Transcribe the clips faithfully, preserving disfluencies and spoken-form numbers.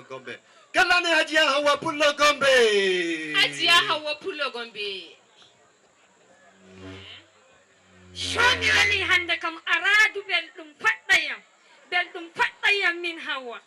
Gombe. Kallani Hajiya Hawwa Pullo Gombe. Hajiya Hawwa Pullo Gombe. Somi weli hannde kam araadu belɗum paɗɗa yam. Belɗum paɗɗa yam min Hawwa.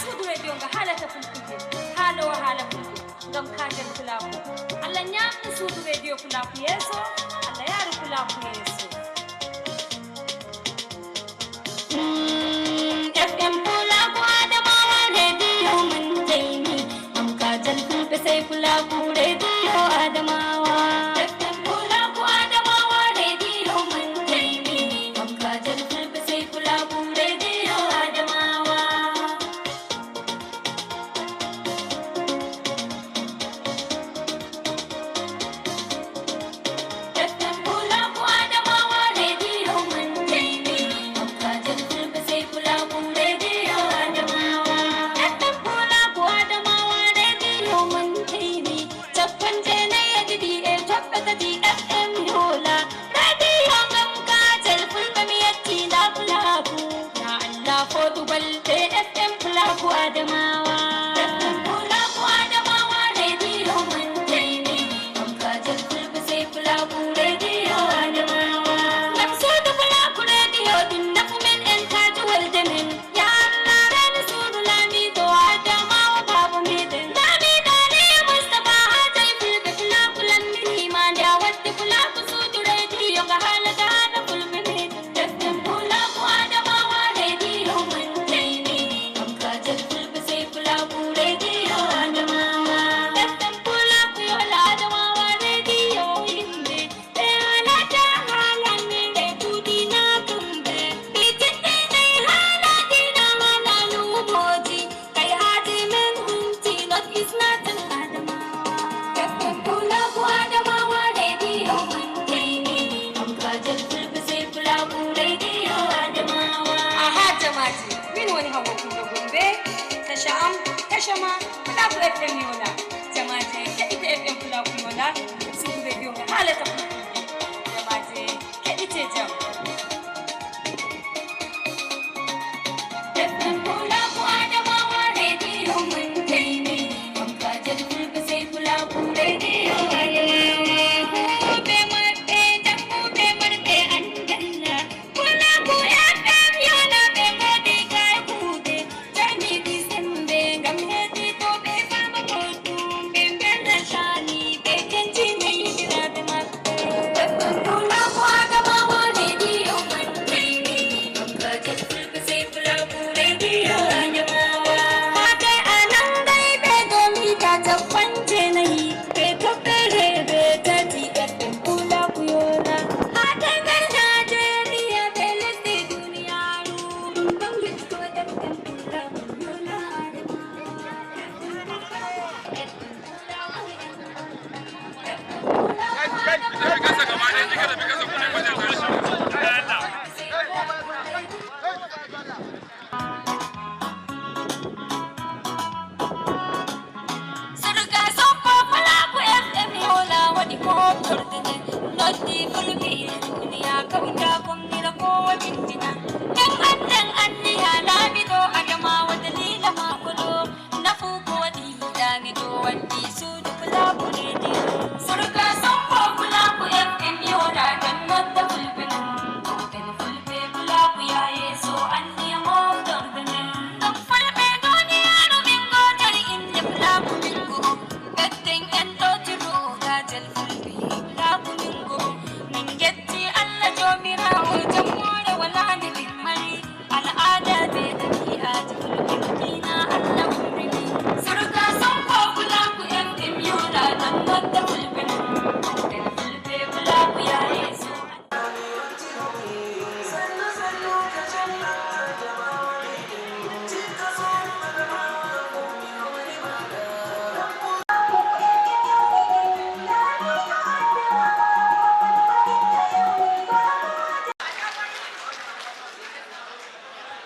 Suudu radio nga haalata fulfulde, haalowo haala fulɓe, ngam kaajal pulaaku. Allah ñaamnu suudu radio pulaaku yeeso, Allah yaaru pulaaku yeeso. Mm, F M Pulaaku Adamawa, radio man jeymi. Am kaajal fulɓe sey pulaaku, radio Adamawa. F M Pulaaku Adamawa, radio man jeymi. Am kaajal fulɓe sey pulaaku, radio Adamawa. F M Yola, jamaaje keɗite F M Pulaaku Yola, suudu radio nga haalata fulfulde. Jamaaje keɗite jam. F M Pulaaku Adamawa, radio mon teyni. Kam ka jadi fulɓe sey Pulaaku radio Adamawa. Be maɓɓe, jannguɓe, marɓe anndal. Pulaaku F M Yola ɓe ngoodi kay kuuɗe, jarmiiɗi semmbe ngam heɗitooɓe faama goɗɗum, ɓe mbelataani, ɓe tentinii yiɗiraaɓe maɓɓe. F M Pulaaku Adamawa, radio mon teyni, ngam kaaje fulɓe sey Pulaaku radio Adamawa. Haa toy a nanngay ɓe ɗo mita capanɗe nayi, ɓe toɓɓere ɓe tati, F M Pulaaku Yola. Haa toy nder Najeriya be lesɗe duniyaaru, ɗum ɗon yetto F M Pulaaku Yola.